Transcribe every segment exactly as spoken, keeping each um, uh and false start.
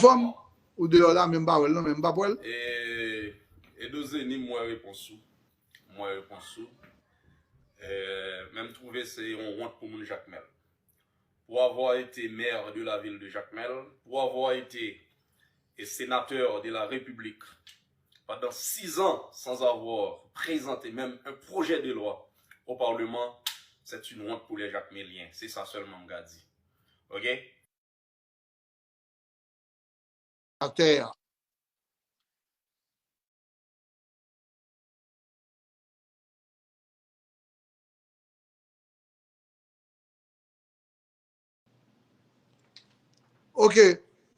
Anfòm, ou deyò la, men m pa wè l non, men m p ap wè l. E, Edo Zeni, m wè repons ou. M wè repons ou. E, men m twouve se yon wont pou moun Jakmèl. Pour avoir été maire de la ville de Jacmel, pour avoir été sénateur de la République pendant six ans sans avoir présenté même un projet de loi au Parlement, c'est une honte pour les Jacmeliens. C'est ça seulement que je dis. OK? Atè a. Ok,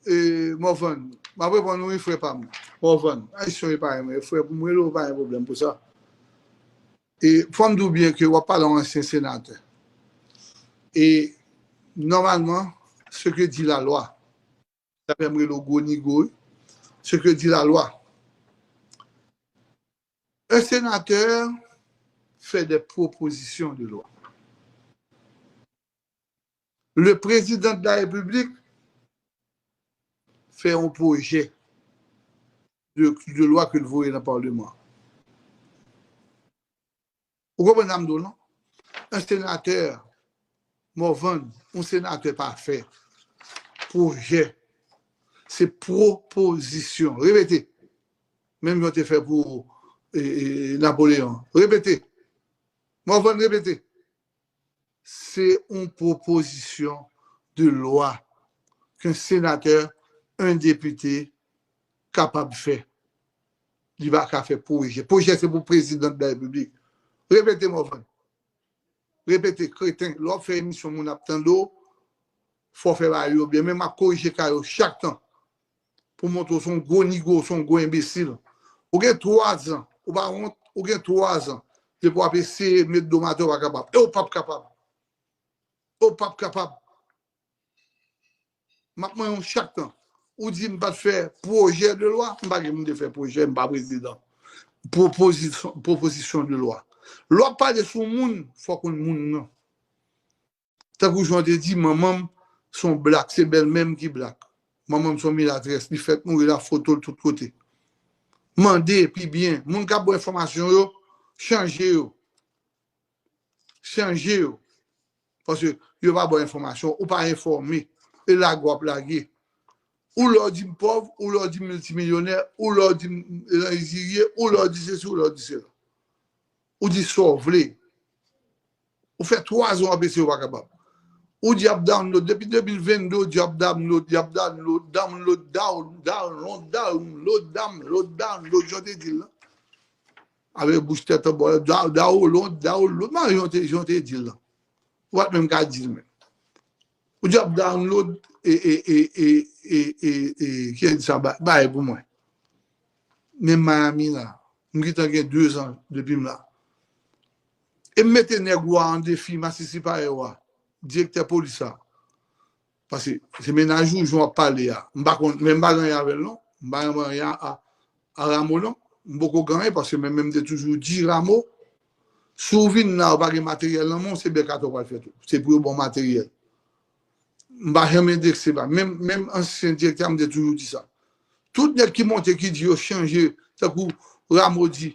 e, Morvan, m ap reponn ou wi, frè pa m. Morvan, Ayisyen yo pa renmen frè, pou m rele w pa gen pwoblèm pou sa. E fò m di w byen ke w ap pale yon ansyen senatè. E nòmalman, ce que dit la loi, sa fè m rele w gwo nigo wi. Ce que dit la loi, un sénateur fait des propositions de loi. Le président de la République fait un projet de, de loi ke l voye nan Parlement. Ou konprann sa m di w non? Un sénateur, Morvan, un sénateur pa fè projet, se pwopozisyon. Repete. Menm jan te fè pou e, e, Napoléon. Repete. Morvan, repete. Se yon pwopozisyon de lwa ke senatè, yon depite kapab fè. Li pa ka fè pwojè. Pwojè se pou prezidan de la repiblik. Repete, Morvan. Repete, kreten. Lè w ap fè emisyon, moun ap tande w, fò w fè bagay yo byen. Men m ap korije ka yo chak tan. Pou montre w se yon gwo nigo, se yon gwo enbesil. Ou gen twa zan, ou pa wont, ou gen twa zan. Depi w ap eseye met do m atè, ou pa kapab. E ou p ap kapab. E ou p ap kapab. M ap manyen w chak tan. Ou di m pa t fè pwojè de lwa, m pa gen moun te fè pwojè, m pa prezidan. Pwopozisyon, pwopozisyon de lwa. Lè w ap pale sou moun, fò w konn moun nan. Tankou jan w te di, manman m se yon blak, se bèlmè m ki blak. Manman m se yon milatrès, li fèt mouri, la foto l tout kote. Mande pi byen. Moun k ap ba w enfòmasyon yo, chanje yo. Chanje yo. Paske yo pa ba w enfòmasyon, ou pa enfòme. E lage w ap lage. Ou lè w di m pòv, ou lè w di m miltimilyonè, ou lè w di m lanizirye, ou lè w di sesi, ou lè w di sela. Ou di sa w vle. Ou fè twa zan w ap eseye, ou pa kapab. Ou di ap download. Depi de mil vennde, ou di ap download, y ap download, download, down, download, download, download, download, jan w te di l lan. Avèk bouch tèt anba, download, download, download, men jan w te, jan w te di l lan. Ou pa t menm ka di l menm. Ou di ap download, e, e, e, e, e, e, e, ki di sa, ba, bay pou mwen. Men Miami la, m gentan gen de zan depi m la. E m mete nèg ou a an defi, masisi pa e wa, direktè polis la. Paske se mennaj ou jan w ap pale a. M pa konn, men m pa gen anyen avè l non. M pa gen anyen a, a, a Rameau non. M poko gen anyen paske men, men m te toujou di Rameau, si w vin la, ou pa gen materyèl nan men w, se bèk atè w pral fè tou. Se pou yo ba w materyèl. M pa janm endekse pa. Menm, menm ansyen direktè a, m te toujou di sa. Tout nèg ki monte, ki di yo chanje, tankou Rameau di,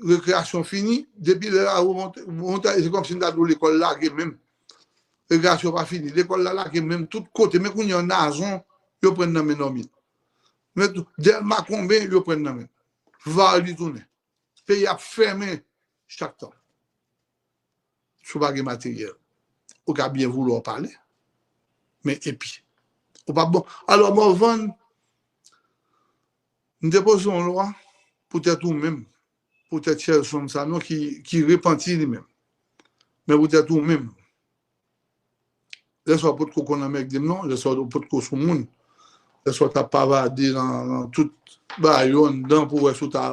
rekreyasyon fini, depi lè la, ou monte, monte, se kòmsi m ta di w lekòl lage menm. Rekreyasyon pa fini. Lekòl la lage menm tout kote. Men kounye a, Nazon, yo pran nan men Nòmil. Men tou, Dèlma konben, yo pran nan men. Var li tounen. Peyi ap fèmen chak tan. Si w pa gen materyèl, ou ka byen voulwa pale. Men epi, ou pa bon. Alò, Morvan, m te poze yon lwa poutèt ou menm, poutèt Shelson Sanon ki, ki repanti li menm. Men poutèt ou menm, lè sa w potko konn anmègde m non, lè sa w potko sou moun, lè sa w t ap pavade nan, nan tout bagay yo anndan pou wè si w ta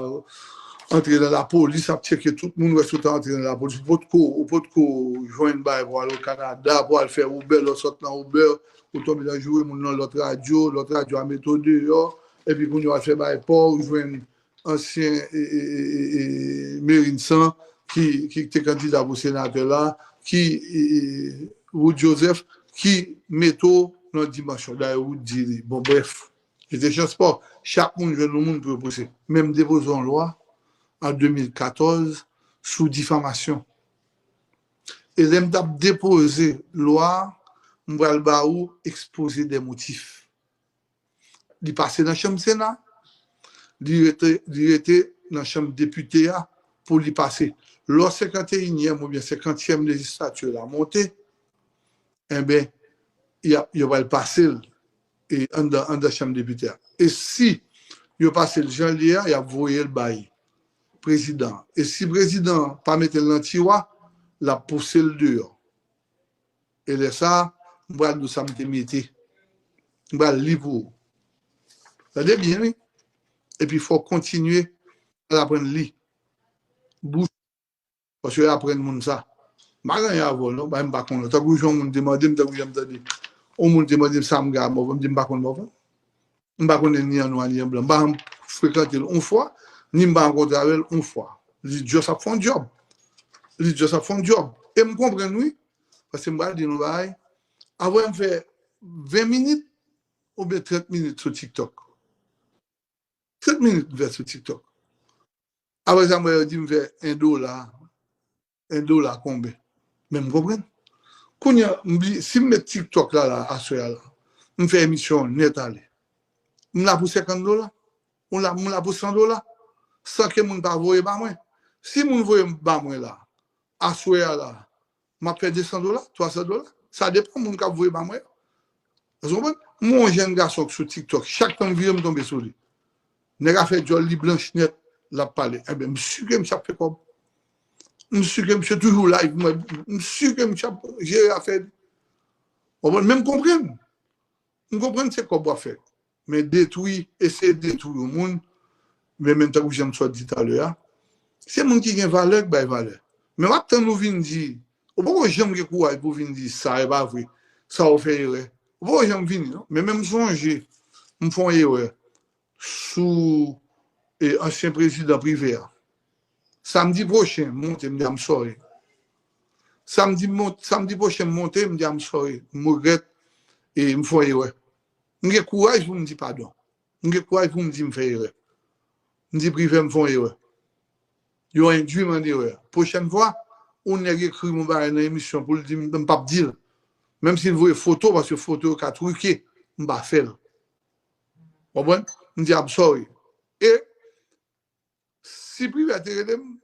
antre nan lapolis, ap tcheke tout moun, wè si w ta antre nan lapolis. Ou potko, ou potko jwenn bagay pou ale Kanada, pou al fè Uber, lè w sot nan Uber, ou tonbe nan joure moun nan lòt radyo, lòt radyo a mete w deyò, epi kounye a w al fè bagay pa w, ou jwenn ansyen e, e, e, e, e, Merin San ki, ki te kandida pou senatè la, ki e, e, Wood Joseph ki mete w nan dimansyon. Dayè, Wood di li, bon, brèf, Li te chans pa w. Chak moun jwenn yon moun pou yo pouse. Men m depoze yon lwa an de mil katòz sou difamasyon. E lè m t ap depoze lwa a, m pral ba ou ekspoze dè motif. Li pase nan chanm Sena, li rete, li rete nan chanm depite a pou li pase. Lò senkanteyinyèm oubyen senkantyèm lejislati la monte, enben, y a, yo pral pase l e anndan, anndan chanm depite a. E si yo pase l jan l ye a, y ap voye l bay prezidan an. E si prezidan an pa mete l nan tiwa, l ap pouse l deyò. E lè sa a, m pral di w sa m te mete. M pral li pou ou. Tande byen, wi. Epi fò w kontinye al aprann li. Bouch. Paske yo aprann moun sa. M pa gen anyen avè w, non. Bagay m pa konnen. Tankou jan yon moun te mande m, tankou jan m tande. Yon moun te mande m sa m gen a mòvan, m di m pa konn mòvan. M pa konnen ni an nwa, ni an blan. M pa janm frekante l yon fwa, ni m pa rankontre avè l yon fwa. Li just ap fè yon djòb. Li just ap fè yon djòb. E m konprann, wi. Paske m pral di nou bagay. Apre m fè ven minit oubyen trant minit sou TikTok. Trant minit m fè sou TikTok. Apre sa, m wè yo di m fè en dola. En dola konbyen? Men m konprann. Kounye a, m di, si m met TikTok la, la, aswè a la, m fè emisyon nèt ale. M la pou senkant dola. Ou la, m la pou san dola. San ke moun pa voye ba mwen. Si moun voye ba mwen la, aswè a la, m ap fè de san dola, twa san dola. Sa depann moun k ap voye ba mwen yo. Èske w konprann? M wè yon jèn gason k sou TikTok. Chak tan m vire, m tonbe sou li. Nèg a fè djòl li blanch nèt, l ap pale. Enben, m si ke misye ap fè kòb. M si ke misye toujou live, mwen, m si ke misye ap jere afè li. W konprann? Men m konprann. M konprann se kòb w ap fè. Men detwi, eseye detwi yon moun, men menm tankou jan m sot di talè a, se moun ki gen valè k bay valè. Men w ap tann ou vin di, ou poko janm gen kouraj pou w vin di sa e pa vre, sa w fè erè. Ou poko janm vini, non. Men menm m sonje, m fè yon erè sou e, ansyen prezidan Privè a. Samdi pwochen, m monte, m di, "I'm sorry." Samdi, m mont-, samdi pwochen, m monte, m di, "I'm sorry." M regrèt e m fè yon erè. M gen kouraj pou m di padon. M gen kouraj pou m di m fè erè. M di Privè m fè yon erè. Yo endui m an erè. Pwochèn fwa, yon nèg ekri m yon bagay nan emisyon pou l di m, m p ap di l. Menm si l voye foto, paske foto yo ka trike, m pa fè l. W konprann? M di, "I'm sorry." E si Privè te rele m,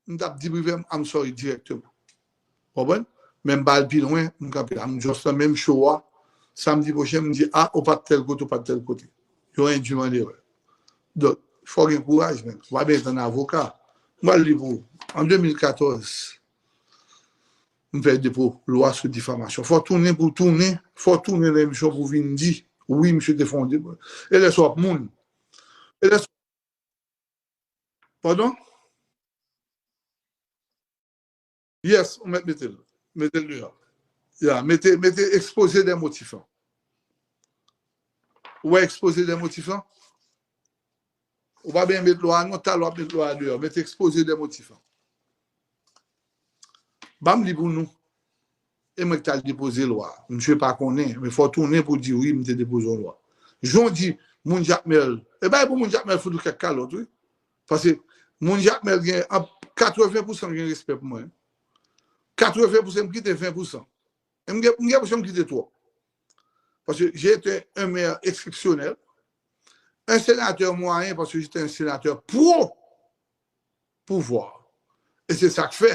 m t ap di Privè m, "I'm sorry" dirèkteman. W konprann? Men m pa al pi lwen, m kanpe la. M just nan menm show a. Samdi pwochen, m di, "A, ou pa t tèl kote, ou pa t tèl kote." Yo endui m an erè. Donk, fò w gen kouraj, men. Ou pa bezwen tann avoka. M pral li pou ou. An de mil katòz, m fè depo lwa sou difamasyon. Fò w tounen pou w tounen, fò w tounen nan emisyon pou w vin di, wi, misye te fè yon depo. E lè sa w ap moun. E lè sa Padon? Yes, ou mèt mete l. Mete l deyò. Ya, mete, mete ekspoze dè motif lan. Ou wè ekspoze dè motif lan? Ou pa byen met lwa a non, talè w ap met lwa a deyò. Mete ekspoze dè motif lan. Ban m li pou nou. E mwen ki t al depoze lwa a. Misye pa konnen, men fò w tounen pou w di wi, m te depoze yon lwa. Jan w di, moun Jakmèl, e bay pou moun Jakmèl fout ou kèk kalòt, wi. Paske moun Jakmèl gen an, katreven pousan gen respè pou mwen. Katreven pousan, m kite ven pousan. E m gen, m gen enpresyon m kite twòp. Paske j'ai été un maire exceptionnel, un sénateur moyen, parce que j'étais un sénateur pro pouvoir. E se sa k fè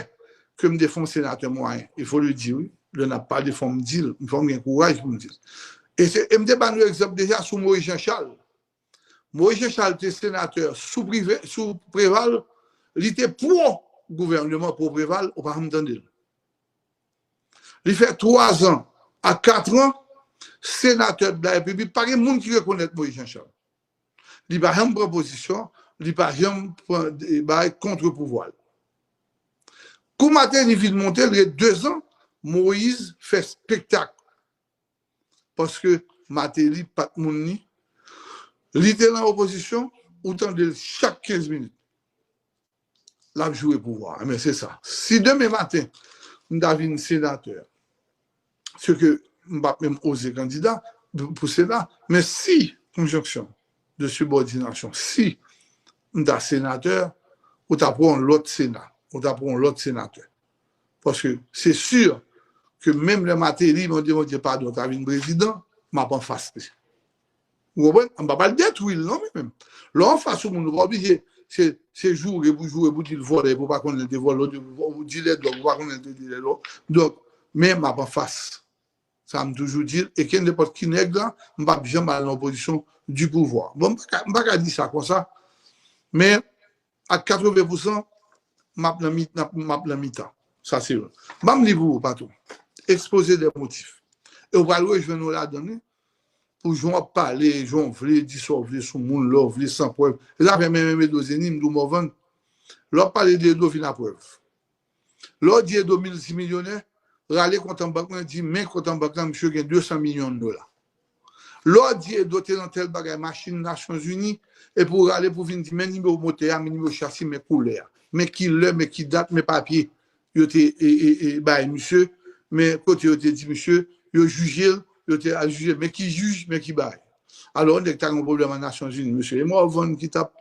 ke m te fè yon senatè mwayen. Il faut le dire, wi. Lè n ap pale, fò m di l. Fò m gen kouraj pou m di l. E se, e m te ba nou egzanp deja sou Moïse Jean Charles. Moïse Jean Charles te senatè sou Privé, sou Préval, li te pro gouvèneman, pro Préval, ou pa janm tande l. Li fè twa zan a kat an, senatè de la République, pa gen moun ki rekonèt Moïse Jean Charles. Li pa janm pran pozisyon, li pa janm pran, e, bay kont pouvwa l. Kou Martelly vin monte, l ret de zan, Moïse fè spektak. Paske Martelly pa t moun li. Li te nan opozisyon, ou tande l chak kenz minit. L ap joure pouvwa a. Men se sa. Si demen maten, m ta vin senatè, se ke m p ap menm oze kandida pou, pou Sena, men si conjonction de subordination. Si m ta senatè, ou ta pran yon lòt sena, ou ta pran yon lòt senatè. Paske se si ke menm lè Martelly mande Bondye padon, ta vin prezidan, m ap anfas li. Ou konprann? M pa pral detwi l non, men menm. Lè w anfas yon moun, ou pa oblije se, se joure pou joure, pou di l vòlè, pou pa konnen l te vòlè, ou di l dilè dwòg, pou pa konnen l te dilè dwòg. Donk, men m ap anfas. Sa m toujou di l, e ke nenpòt ki nèg la, m p ap janm al nan opozisyon du pouvoir. Bon, m pa ka, m pa ka di sa konsa, men ak katreven pousan, m ap nan mi-, m ap, m ap nan mitan. Sa se vre. Ban m li pou ou, patwon. Exposé des motifs. E w pral rejwenn ou ladan l, wi. Pou jan w ap pale, jan w vle, di sa w vle sou moun, lè w vle, san prèv. E zafè menm Edo Zeni, m di w Morvan, lè w ap pale de Edo, vin a prèv. Lè w di Edo miltimilyonè, rale kont an bank lan, di men kont an bank lan, misye gen de san milyon dola. Lè w di Edo te nan tèl bagay, machin Nasyonzini, epi w rale pou vin di men nimewo motè a, men nimewo chasi, men koulè a, men ki lè, men ki dat, men papye yo te e, e, e, bay misye, men kote yo te di misye, yo jije l, yo te al jije, men ki jij, men ki bagay. Alò, yon nèg ta gen yon pwoblèm an Nasyonzini, mesye. E Morvan ki t ap.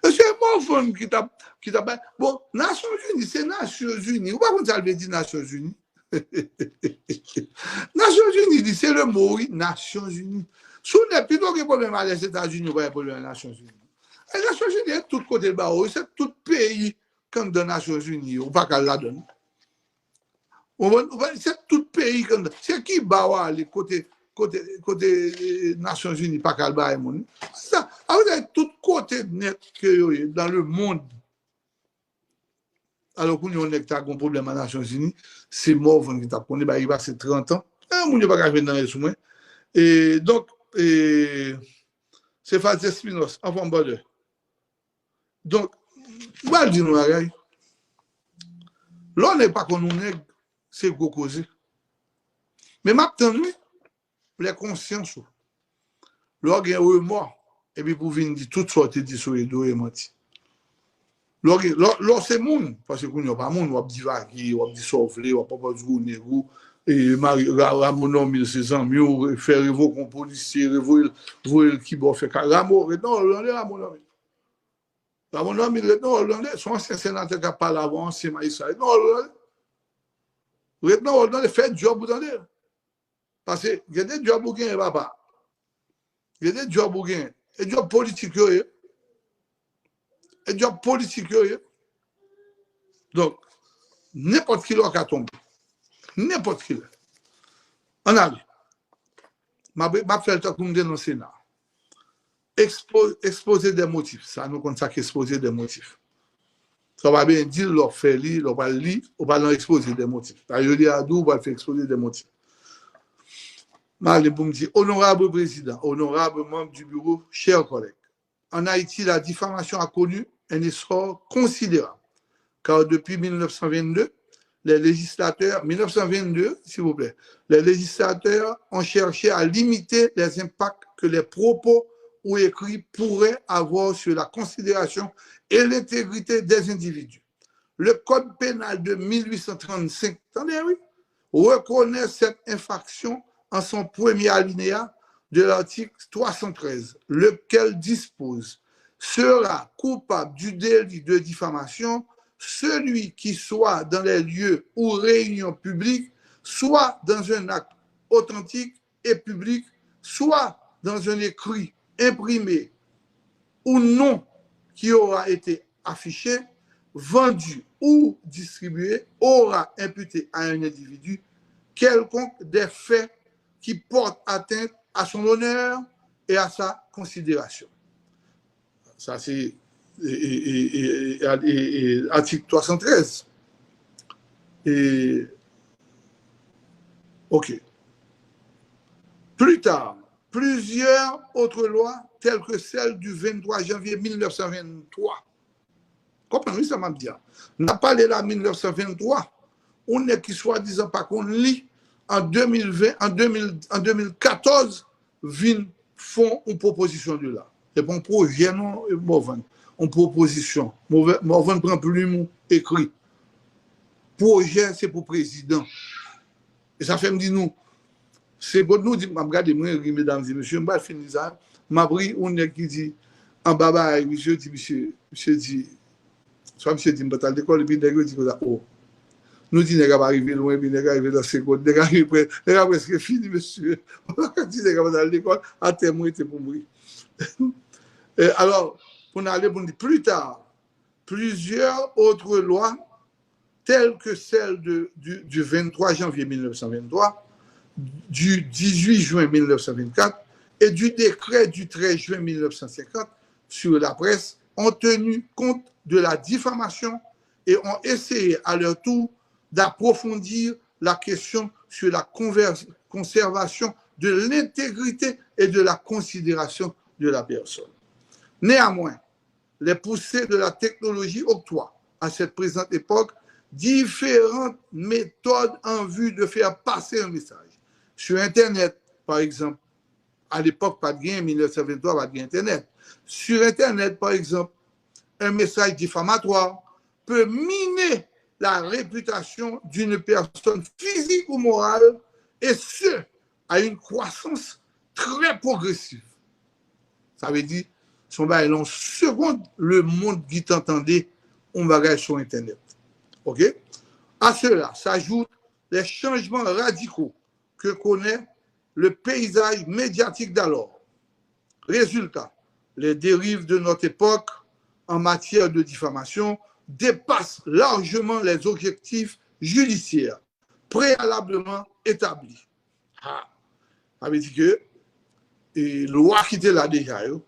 Mesye, e Morvan ki t ap, ki t ap bay. Bon, Nasyonzini, se Nasyonzini. Ou pa konn sa l vle di Nasyonzini? Nasyonzini, li, se le mo, wi, Nasyonzini. Sou nèt, pito gen pwoblèm a Lèzetazini, ou pa gen pwoblèm a Nasyonzini. E Nasyonzini, e tout kote l ba ou, se tout peyi k anndan Nasyonzini yo, ou pa ka al ladan l. Ou konprann? Ou konprann? Se tout peyi k anndan. Se Kiba w ale kote, kote, kote, eh, Nasyonzini pa ka al bay moun. Sa, a vle di tout kote nèt ke yo ye, dans le monde. Alò, kounye a, yon nèg ta gon pwoblèm a Nasyonzini, se Morvan ki t ap konnen, bagay ki pase trant an. E, moun yo pa ka jwenn anyen sou mwen. E, donk, e, se Faz Espinosa, anfòm, brother. Donk, m pral di nou bagay. Lè yon nèg pa konn yon nèg, se gwo koze. Men m ap tann, wi, lè konsyans ou. Lè w gen remò, epi pou vin di tout sa w te di sou Edo e manti. Lè w gen, lè, lè w se moun, paske kounye a w pa moun, w ap divage, w ap di sa w vle, w ap papa di gwo nèg ou, e, mari, Ra-, Ramo Normil se zanmi w, fè revoke yon polisye, revoye l, voye l Kiba w fè ka. Ramo, ret nan wòl ou tande, Ramo Normil. Ramo Normil, ret nan wòl ou tande. Se yon ansyen senatè k ap pale avè w, ansyen majistra. Ret nan wòl ou tande. Ret nan wòl ou tande. Fè djòb ou tande. Paske gen de djòb ou genyen, papa. Gen de djòb ou genyen. E djòb politik yo ye. E djòb politik yo ye. Donk, nenpòt ki lè w ka tonbe. Nenpòt ki lè. Ann ale. M ap, m ap fè l tankou m te nan Sena. Expo-, exposé des motifs. Sa, nou konn sa k exposé des motifs. Sa w pa bezwen di l, lè w fè li, lè w pral li, ou pral nan exposé des motifs. Sa yo li a di w, ou pral fè exposé des motifs. M ale pou m di, Honorable Président, honorables membres du bureau, chers collègues, en Haïti, la diffamation a connu un essor considérable, car depuis mille neuf cent vingt-deux, les législateurs, mille neuf cent vingt-deux, s'il vous plaît, les législateurs ont cherché à limiter les impacts que les propos ou écrits pourraient avoir sur la considération et l'intégrité des individus. Le Code pénal de mille huit cent trente-cinq, tande, wi, reconnaît cette infraction en son premier alinéa de l'article trois cent treize, lequel dispose : sera coupable du délit de diffamation celui qui, soit dans les lieux ou réunions publiques, soit dans un acte authentique et public, soit dans un écrit imprimé ou non qui aura été affiché, vendu ou distribué, aura imputé à un individu quelconque des faits qui portent atteinte à son honneur et à sa considération. Sa se, e, e, e, e, e, e, atik twa san trèz. E, ok. Plus tard, plusieurs autres lois, telles que celle du vingt-trois janvier mille neuf cent vingt-trois. Konprann, wi, sa m ap di a. N ap pale la mil nèf san venntwa, yon nèg ki swadizan pa konn li, an de mil ven, an de mil, an de mil katòz, vin fè yon pwopozisyon de lwa. Se pa yon pwojè non, Morvan. Yon pwopozisyon. Morvan, Morvan pran plim ou, ekri. Pwojè, se pou prezidan. E sa fè m di nou, Se kot nou di, m ap gade, mwen ri, medam e mesye, m pral fin li sa. M ap ri, yon nèg ki di, anba bagay, misye di, misye, misye di, swa misye di, m pa t al lekòl, epi nèg yo di konsa, o. Nou di nèg ap rive lwen, epi nèg a rive nan segonn, nèg a rive pre-, nèg a prèske fini, mesye. Ou pa ka di nèg a pa t al lekòl, atè m rete pou m ri. E, alò, pou n ale, pou n di, plus tard, plusieurs autres lois, telles que celle de, du, du vingt-trois janvier mille neuf cent vingt-trois, du dix-huit juin mille neuf cent vingt-quatre et du décret du treize juin mille neuf cent cinquante sur la presse, ont tenu compte de la diffamation et ont essayé à leur tour d'approfondir la question sur la conver-, conservation de l'intégrité et de la considération de la personne. Néanmoins, les poussées de la technologie octroient à cette présente époque différentes méthodes en vue de faire passer un message. Sur Internet, par exemple, à l'époque, pas de gain, mille neuf cent vingt-trois, pas de gain Internet. Sur Internet, par exemple, un message diffamatoire peut miner la réputation d'une personne physique ou morale, et ce, à une croissance très progressive. Sa vle di, se yon bagay, nan yon segond, lemonn gentan tande yon bagay sou entènèt. OK? À cela s'ajoutent les changements radicaux que connaît le paysage médiatique d'alors. Résultat, les dérives de notre époque en matière de diffamation dépassent largement les objectifs judiciaires préalablement établis. Ha. Sa vle di ke, e, lwa ki te la deja yo,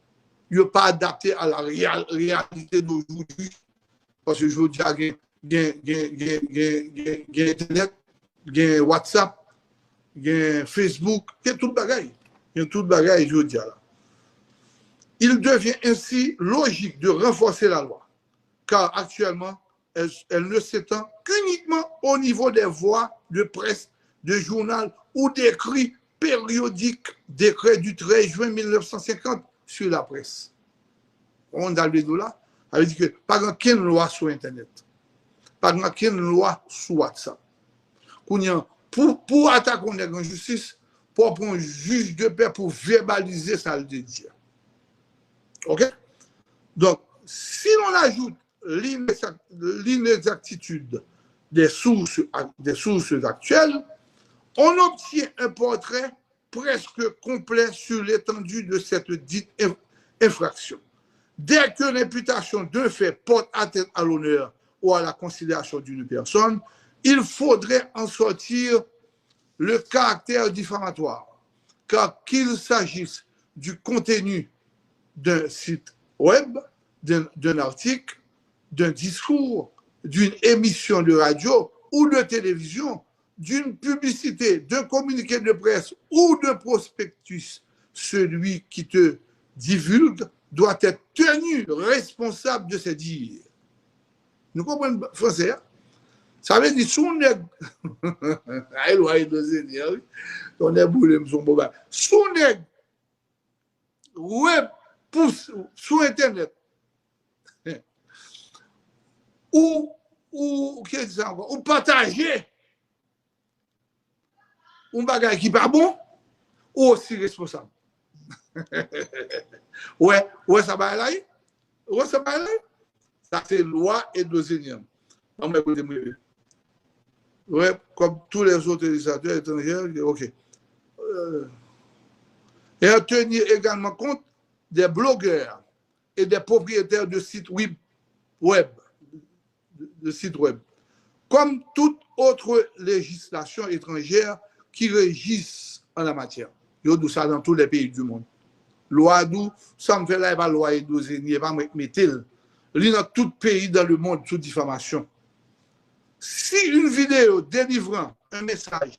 yo pa adapte à la réalité d'aujourd'hui. Paske jodi a gen, gen, gen, gen, gen, gen, gen entènèt, gen WhatsApp, gen Facebook, gen tout bagay. Gen tout bagay jodi a la. Il devient ainsi logique de renforcer la loi, car actuellement, elle, elle ne s'étend qu'uniquement au niveau des voies de presse, de journal ou d'écrits périodiques, décret du treize juin mille neuf cent cinquante sur la presse. Ou konprann sa l vle di w la? Sa vle di ke pa gen okenn lwa sou entènèt. Pa gen okenn lwa sou WhatsApp. Kounye a, pou, pou atake yon nèg an jistis, pou w pran yon jij de pè pou vèbalize sa l te di a. OK? Donc, si l'on ajoute l'inexa-, l'inexactitude des sources, des sources actuelles, on obtient un portrait presque complet sur l'étendue de cette dite inf-, infraction. Dès que l'imputation d'un fait porte atteinte à l'honneur ou à la considération d'une personne, il faudrait en sortir le caractère diffamatoire, car qu'il s'agisse du contenu d'un site web, d'un, d'un article, d'un discours, d'une émission de radio ou de télévision, d'une publicité, d'un communiqué de presse ou d'un prospectus, celui qui te divulgue doit être tenu responsable de ses dires. Nou konprann franse a? Sa vle di, si yon nèg, ay, lwa Edozeni an, wi. Tonnè boule m, se yon bon bagay. Si yon nèg repous sou entènèt, ou, ou, ki di sa ankò? Ou pataje yon bagay ki pa bon, ou osi responsab. Ou wè, ou wè sa bagay la ye? Ou wè sa bagay la ye? Sa se lwa Edozeni an. Ban m wè kote m rive. Ou wè, comme tous les autres législateurs étrangers, OK. Euh, et en tenir également compte des blogueurs et des propriétaires de sites web, web, de, de sites web, comme toute autre législation étrangère qui régisse en la matière. Yo di w sa dans tous les pays du monde. Lwa di w, sa m fè la, e pa lwa Edozeni, e pa mwen k mete l. Li nan tout peyi dans le monde sou difamasyon. Si une vidéo délivrant un message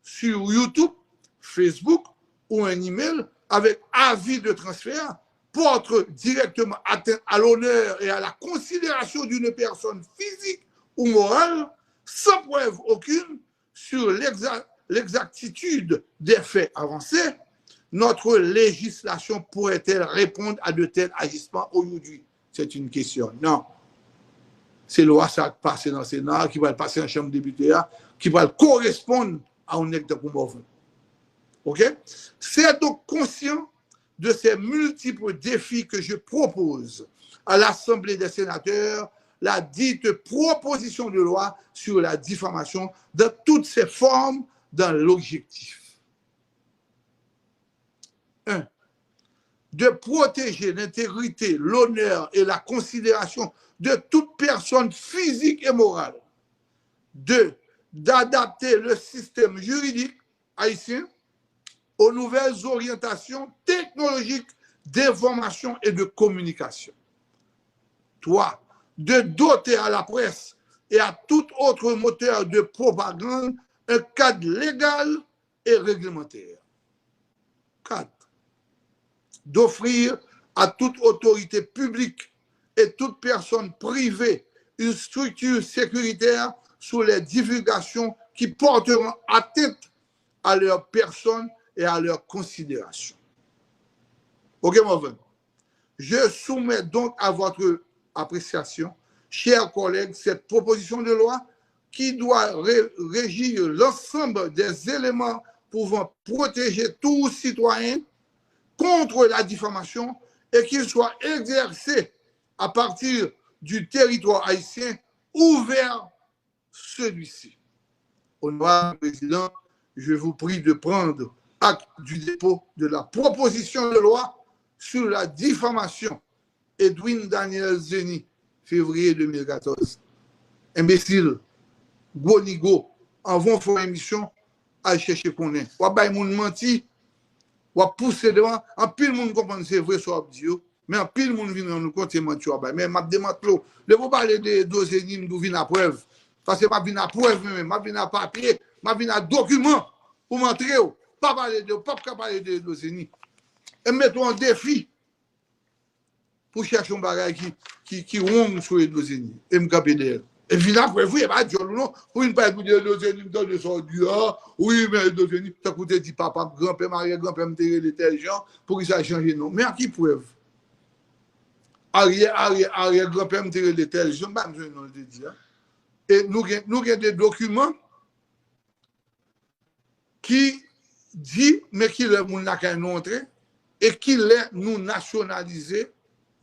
sur YouTube, Facebook ou un email avec avis de transfert porte directement atteinte à l'honneur et à la considération d'une personne physique ou morale, sans preuve aucune sur l'exa-, l'exactitude des faits avancés, notre législation pourrait-elle répondre à de tels agissements aujourd'hui? C'est une question. Non. Se lwa sa k pase nan Sena a, ki pral pase nan Chanm Depite a, ki pral koresponn a yon nèg tankou Morvan. OK? C'est donc conscient de ces multiples défis que je propose à l'Assemblée des sénateurs ladite proposition de loi sur la diffamation dans toutes ses formes dans l'objectif un, de protéger l'intégrité, l'honneur et la considération de toute personne physique et morale. Deux, d'adapter le système juridique haïtien aux nouvelles orientations technologiques d'information et de communication. Trois, de doter à la presse et à tout autre moteur de propagande un cadre légal et réglementaire. Quatre, d'offrir à toute autorité publique et toute personne privée une structure sécuritaire sous les divulgations qui porteront atteinte à leur personne et à leur considération. OK, Morvan? Je soumets donc à votre appréciation, chers collègues, cette proposition de loi qui doit ré- régir l'ensemble des éléments pouvant protéger tout citoyen contre la diffamation et qu'il soit exercé à partir du territoire haïtien ou vers celui-ci. Honorable Président, je vous prie de prendre acte du dépôt de la proposition de loi sur la diffamation. Edwin Daniel Zeni, fevriye de mil katòz. Enbesil, gwo nigo, anvan w fè yon emisyon, al chèche konnen. W ap bay moun manti, w ap pouse devan, anpil moun konprann se vre sa w ap di yo, men anpil moun vin rann nou kont se manti w ap bay. Men m ap demantle w. Depi w pale de Edwin Zeni, m di w vin a prèv. Paske m ap vin a prèv mwen menm, m ap vin a papye, m ap vin a dokiman pou m antre w. Pa pale de, w p ap ka pale de Edwin Zeni. E m mete w an defi pou chèche yon bagay ki, ki, ki wrong sou Edwin Zeni. E m kanpe dèyè l. E vin apre, wi, e pa dyòl ou non. Pou vin pale pou di Edwin Zeni, m tande sa w di a, wi, men Edwin Zeni, tankou te di papa m, granpè m, aryè granpè m te rele tèl jan, poukisa l chanje non? Men a ki prèv? Aryè, aryè, aryè granpè m te rele tèl jan, m pa bezwen non l te di a. E nou gen, nou gen de dokiman ki di, men kilè moun lakay nou antre, e kilè nou nasyonalize,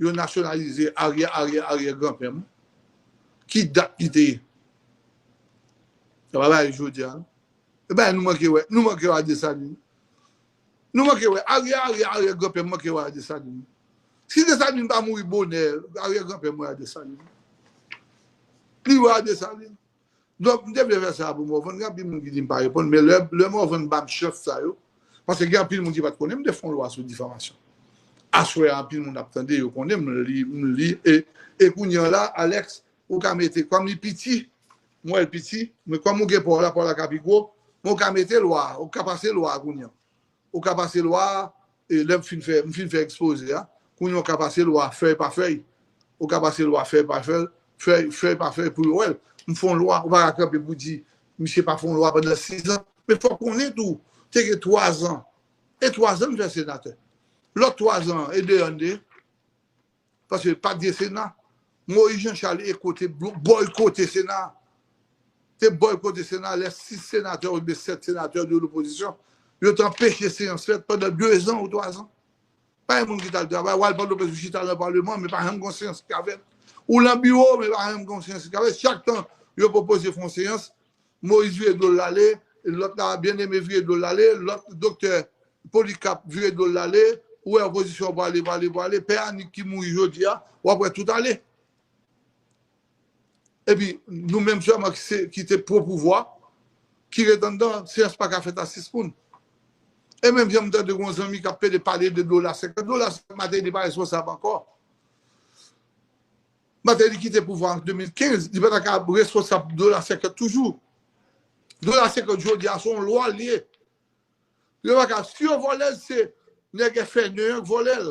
yo nasyonalize aryè, aryè, aryè granpè m, ki dat li te ye. Sa pa bagay jodi a, non. E bagay nou manke wè, nou manke wè a Desalin. Nou manke wè, aryè, aryè, aryè granpè m manke wè a Desalin. Si Desalin pa mouri bonè, aryè granpè m wè a Desalin. Li wè a Desalin. Donk, m te vle fè sa pou Morvan, gen anpil moun ki di m pa reponn, men lè, lè Morvan ban m chans sa yo, paske gen anpil moun ki pa t konnen m te fè yon lwa sou difamasyon. Aswè a, anpil moun ap tande, yo konnen m li, m li, e, e kounye a la, Alex, ou ka mete, kòm li piti, m wè l piti, men kòm ou gen pa w la, pa w la ka pi gwo, men ou ka mete lwa a, ou ka pase lwa a kounye a. Ou ka pase lwa a, e lè m fin fè, m fin fè ekspoze a, kounye a ou ka pase lwa a fèy pa fèy. Ou ka pase lwa fèy pa fèy, fèy, fèy pa fèy pou yo wè l. M fè yon lwa, ou pa ka kanpe pou di, misye pa fè yon lwa pandan sis an. Men fòk konnen tou, te gen twa zan. E twa zan m fè senatè. Lòt twa zan an, e de an de. Paske pa t gen Sena. Moïse Jean Charles e kote blo- boykote Sena. Te boykote Sena lè sis senatè oubyen sèt senatè de lopozisyon. Yo te anpeche seyans fèt pandan de zan ou twa zan. Pa gen moun ki t al travay. Ou al Pòtoprens, ou chita nan palman, men pa janm gen yon seyans ki ka fèt. Ou lan biwo, men pa janm gen yon seyans ki ka fèt. Chak tan yo pwopoze fè yon seyans, Moïse vire do l ale, lòt la, Bien-Aimé vire do l ale, lòt, doktè Polycarpe vire do l ale, ou wè opozisyon an prale, prale, prale, pè Anik ki mouri jodi a, w ap wè tout ale. Epi, nou menm sèlman ki se, ki te pwo pouvwa, ki ret anndan, seyans pa ka fèt a sis moun. E menm jan m tande yon zanmi k ap pede pale de dola senkant, dola senkant, Martelly pa responsab ankò. Martelly kite pouvwa an de mil kenz, li pa ta ka responsab dola senkant toujou. Dola senkant jodi a, se yon lwa l ye. Yo pa ka, si yo vòlè l, se nèg F N E an k vòlè l.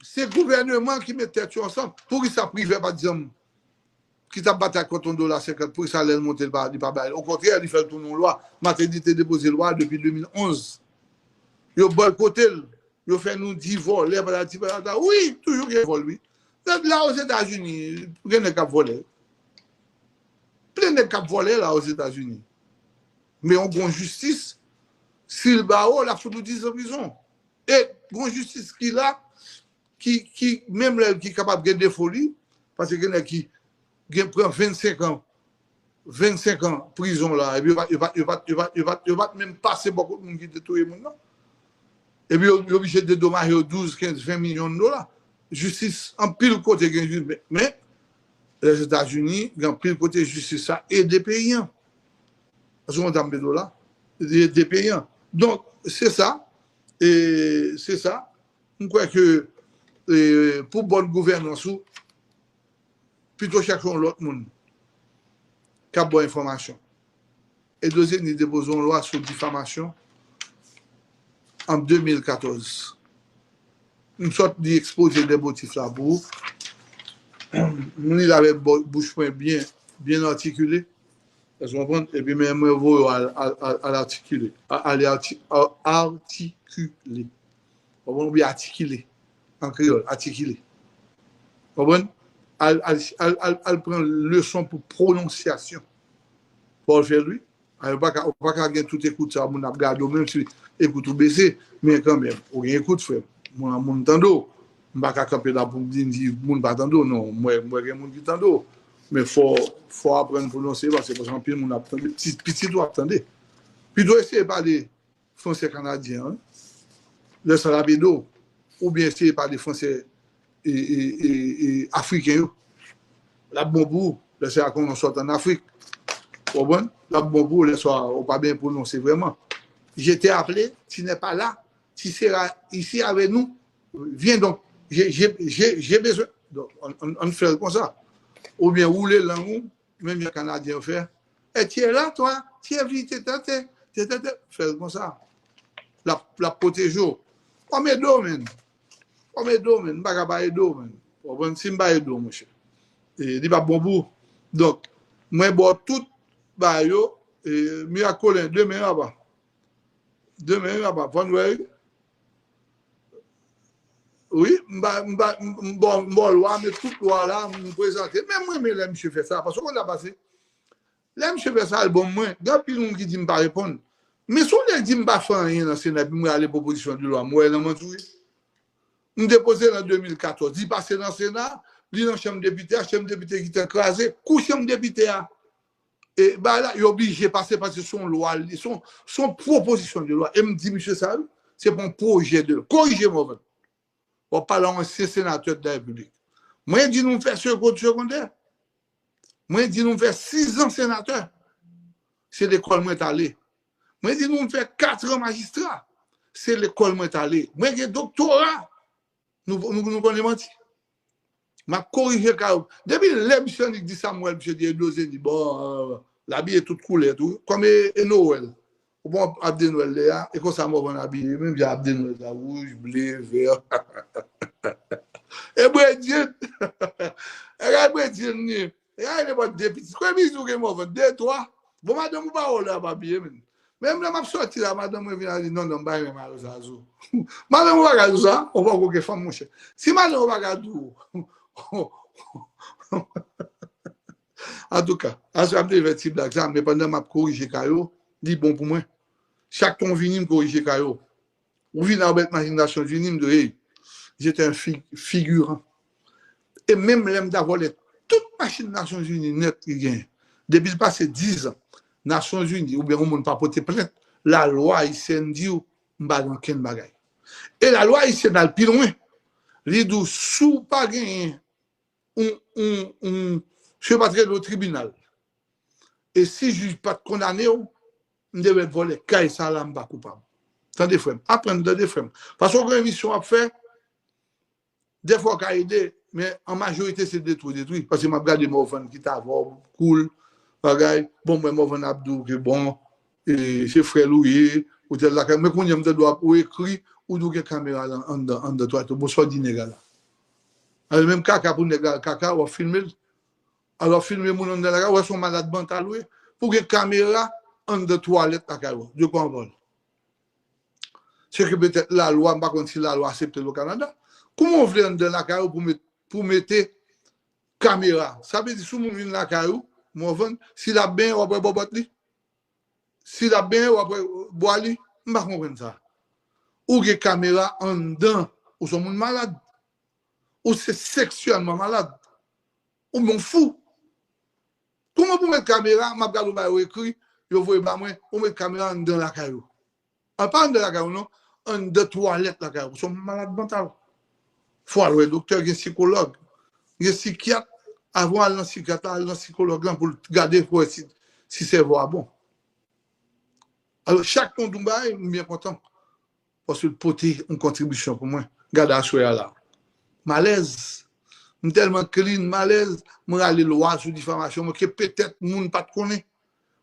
Se gouvèneman ki met tèt yo ansanm. Poukisa Privè pa t janm, ki t ap batay kont yon dola senkant, poukisa lè l monte, li pa, li pa bay? Okontrè, li fè l tounen yon lwa. Martelly te depoze lwa depi de mil onz. Yo bòykote l. Yo fè nou di vòlè, patati patata. Wi, toujou gen vòl, wi. Gad la Ozetazini, gen nèg k ap vòlè. Plen nèg k ap vòlè la Ozetazini. Men yon bon jistis, Si l ba ou, l ap fout ou diz an prizon. E gon jistis ki la, ki, ki menm lè ki kapab gen defo li, paske gen nèg ki gen pran vennsenk an, vennsenk an prizon la, epi yo pa, yo pa, yo pa, yo pa, yo pa, yo pa t menm pase bò kot moun ki te touye moun nan. Epi yo, yo oblije dedomaje yo douz, kenz, ven milyon dola. Jistis, anpil kote gen jistis, men, men Lèzetazini, gen anpil kote jistis sa ede peyi an. Èske w konprann sa m vle di w la? Ede peyi an. Donk, se sa, e se sa, m kwè ke e, pou bòn gouvènans ou, pito chèche yon lòt moun k ap ba w enfòmasyon. Edozeni depoze yon lwa sou difamasyon an de mil katòz. M sot li ekspoze de motif la pou ou. M li l avèk bouch mwen byen, byen atikile. Èske w konprann? Epi men mwen voye w al, al, al, al atikile. Ale arti, artikile. Konprann? Oubyen atikile. An kreyòl, atikile. Konprann? Al, al, al, al, al pran leson pou pwononsyasyon. Paul Fèl, wi. A, ou pa ka, ou pa ka gen tout ekout sa, moun ap gade w, menm si ekout ou bese, men kanmenm, ou gen ekout, frè m. Moun, moun tande w. M pa ka kanpe la pou m di, di moun pa tande w, non. Mwen, mwen gen moun ki tande w. Men fò, fò aprann pwononse, paske, paske anpil moun ap tande. Pitit, pitit ou ap tande. Pito eseye pale fransè kanadyen an, lè sa l ap ede w, oubyen eseye pale fransè e, e, e, e, afriken yo. L ap bon pou ou, lè sa kon yon sòt an Afrik. Ou konprann? L ap bon pou ou, lè sa ou pa byen pwononse vrèman. Je t'ai appelé, tu n'es pas là, tu seras ici avec nous. Viens donc, j'ai, j'ai, j'ai, j'ai besoin. Donk, ann, ann, ann fè l konsa. Oubyen woule lang ou, menm jan Kanadyen yo fè. E tu es là, toi, tu es venu, te, te, te, te, te, te. Fè l konsa. L ap, l ap pwoteje w. Fò m ede w, menn. Fò m ede w, menn. M pa ka pa ede w, menn. Ou konprann? Si m pa ede w, monchè, e, li p ap bon pou ou. Donk, mwen ba w tout bagay yo, e, Miracolin, demen, papa. Demen, papa. Fò n wè, wi. Wi, m ba, m ba, m, m ba, m ba w lwa, men tout lwa la, m prezante. Men mwen, men lè misye fè sa, paske w konn sa pase. Lè misye fè sa, l bon mwen. Gen anpil moun ki di m pa reponn. Men si w nèg di m pa fè anyen nan Sena, epi mwen ale pwopozisyon de lwa, m wè nan manti wi. M depoze l an de mil katòz. Li pase nan Sena, li nan chanm depite a, chanm depite ki te kraze, kou chanm depite a. E bagay la, yo oblije pase, paske se yon lwa, li, se yon, se yon pwopozisyon de lwa. E m di misye sa, wi, se pa yon pwojè de lwa. Korije m, Morvan. W ap pale a yon ansyen senatè de la Repiblik. Mwen di nou m fè sekond segondè. Mwen di nou m fè sis an senatè. Se lekòl mwen t ale. Mwen di nou m fè kat an majistra. Se lekòl mwen t ale. Mwen gen doktora. Nou, nou, nou konnen manti. M ap korije kay ou. Depi lè misye annik di sa, m wè misye di Edozeni, bon, euh, l abiye tout koulè tou. Kòm e, e Nowèl. Ou bon, ap de Nwèl de a, e konsa Morvan abiye, menm jan ap de Nwèl la, wouj, ble, vè. E Bredyen. E kay Bredyen ni. E kay nenpòt de pitit. Kwen bizou gen Morvan, de, twa. Bon, madanm ou pa wè w lè ap abiye, menm. Menm lè m ap sòti la, madanm mwen vin a di, non, non, m pa renmen mayo sa sou. Madanm ou pa ka di w sa, ou poko gen fanm, monchè. Si madanm ou pa ka di w. Antouka, aswè m te fè ti blag sa, men pandan m ap korije kay ou, li bon pou mwen. Chak tan w vini, m korije kay ou. Ou vin a bèt machin Nasyonzini, m di w, hey, j'étais un fi-, figurant. E menm lè m ta vòlè tout machin Nasyonzini nèt ki genyen, depi l pase diz an, Nasyonzini oubyen yon moun pa pote plent, lalwa ayisyèn di w m pa gen okenn bagay. E lalwa ayisyèn al pi lwen. Li di w, si w pa genyen yon, yon, yon, si yo pa t rele w tribinal, e si jij pa t kondane w, m te mèt vòlè kay sa la, m pa koupab. Tande, frè m. Aprann tande, frè m. Paske w gen emisyon w ap fè, dèfwa w ka ede, men an majorite se detwi, detwi. Paske m ap gade Morvan ki t avè w, cool, bagay. Bon, mwen, Morvan ap di w ke bon, e, se frè l ou ye, ou tèl lakay. Men kounye a, m tande w ap, ou ekri, ou di w gen kamera la anndan, anndan twalèt ou. Bon, sa w di nèg la la? Alò, menm kaka pou nèg la, kaka, w ap filme l. Alò, filme moun anndan lakay, w wè se yon malad mantal ou ye. Pou gen kamera anndan twalèt lakay ou. De quoi on parle? Se ke petèt lalwa, m pa konn si lalwa aksepte l o Kanada. Kouman w vle anndan lakay ou pou met, pou mete kamera? Sa vle di, si yon moun vin lakay ou, Morvan, si l ap benyen, w ap wè bòbòt li? Si l ap benyen, w ap wè bwa li? M pa konprann sa. Ou gen kamera anndan, ou se yon moun malad. Ou se seksyèlman malad. Ou yon fou. Kòman pou met kamera, m ap gade yon bagay yo ekri, yo voye ba mwen, ou met kamera anndan lakay ou. An pa anndan lakay ou non, anndan twalèt lakay ou. Ou se yon malad mantal. Fò al wè doktè, gen sikològ, gen sikyat. Avan al nan sikyat la, al nan sikològ lan pou l gade pou wè si, si sèvo a bon. Alò, chak moun di yon bagay, m byen kontan. Paske l pote yon kontribisyon pou mwen. Gade aswè a la. M alèz. M tèlman clean, m alèz. M rale lwa sou difamasyon mwen ke petèt moun pa t konnen.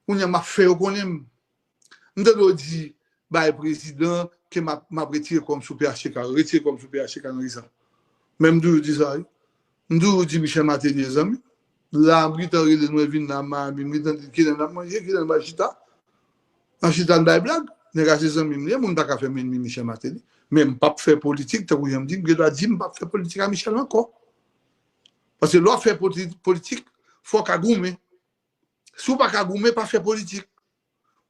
Kounye a m ap fè yo konnen m. M tande yo di bay prezidan ke m ap, m ap retire kò m sou P H T K. Retire kò m sou P H T K nan kisa? Men m toujou di sa, wi. M toujou di Michel Martelly e zanmi. La, m gentan rele nou vin nan Miami, m gentan di kilè n ap manje, kilè n ap chita. N ap chita n bay blag. Nèg la se zanmi m li ye, moun pa ka fè m enmi Michel Martelly. Men m p ap fè politik, tankou jan m di, m gen dwa di m p ap fè politik a Michel ankò. Paske lè w ap fè poli-, politik, fò w ka goumen. Si w pa ka goumen, pa fè politik.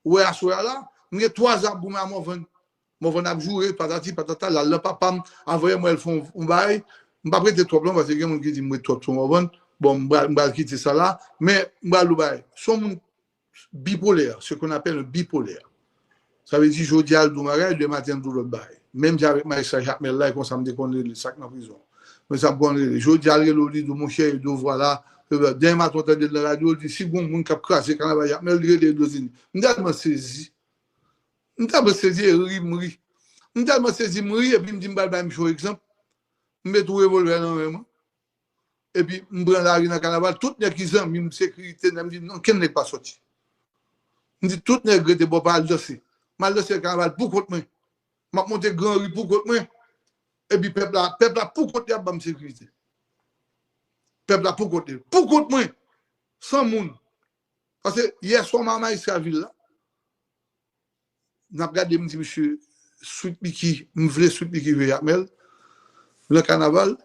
Ou wè aswè a la, m gen twa zan ap goumen a Morvan. Morvan ap joure, patati, patata, l al nan papa m, avan yè m wè l fè yon, yon bagay. M p ap rete twòp non, paske gen moun ki di m ret twòp sou Morvan. Bon, m pral, m pral kite sa la, men m pral di w bagay. Se yon moun bipolè, ce qu'on appelle bipolè. Sa vle di, jodi a l di yon bagay, demen maten l di yon lòt bagay. Menm jan avèk majistra Jakmèl la, e konsa m te konn rele sa k nan prizon. Men sa m konn rele. Jodi a l rele w, li di w, monchè, Edo, vwala. Demen maten w tande l nan radyo, l di, si gon moun k ap kraze kanaval Jakmèl, li rele Edo Zini. M tèlman sezi. M tèlman sezi, e ri, m ri. M tèlman sezi, m ri, epi m di, m pral bay misye yon egzanp. M met yon revòlvè nan men mwen. Epi m pran lari nan kanaval, tout nèg ki zanmi m, sekirite, nèg m di, non, kenn nèg pa sòti. M di, tout nèg rete bò pa al danse. M al danse nan kanaval pou kont mwen. M ap monte Gran Ri pou kont mwen. Epi pèp la, pèp la pou kont li ap ban m sekirite. Pèp la pou kont li. Pou kont mwen. San moun. Paske yè swa m a majistra vil la. N ap gade, m di misye, Sweet Micky, m vle Sweet Micky jwe Jakmèl nan kanaval,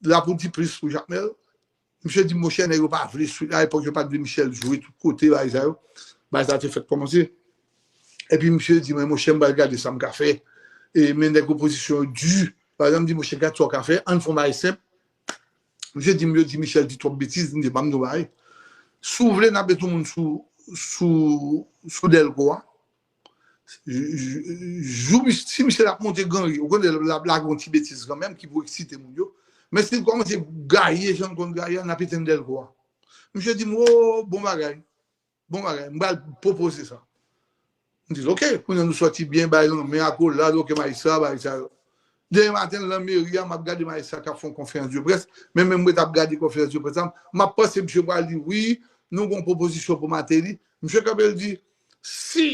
la pou di plis pou Jakmèl. Misye di m, monchè, nèg yo pa vle Sweet, a epòk yo pa t vle Michel jwe tout kote, bagay sa yo. Bagay sa te fèk kòmanse. Epi misye di mwen, monchè, m pral gade sa m ka fè. E, men nèg opozisyon yo di. Pa egzanp, m di, monchè, gad sa w ka fè, ann fè yon bagay senp. Misye di m, yo di Michel di twòp betiz, m di, ban m di w bagay. Si w vle, n ap met yon moun sou, sou, sou Dèlko a. Jou, jou, jou, si misye l ap monte Gran Ri, ou konnen l ap lage yon ti betiz kanmenm ki pou eksite moun yo. Men si l kòmanse gaye jan l konn gaye a, n ap etenn Dèlko a. Misye di m, o, bon bagay. Bon bagay, m pral pwopoze sa. M di l, oke, kounye a nou sòti byen, bay lanmen, akolad, oke, majistra, bagay sa yo. Demen maten, nan meri a, m ap gade majistra k ap fè yon konferans de près. Men, menm mwen t ap gade konferans de près la, m ap panse misye pral di, wi, nou gen yon pwopozisyon pou Martelly. Misye kanpe, l di, si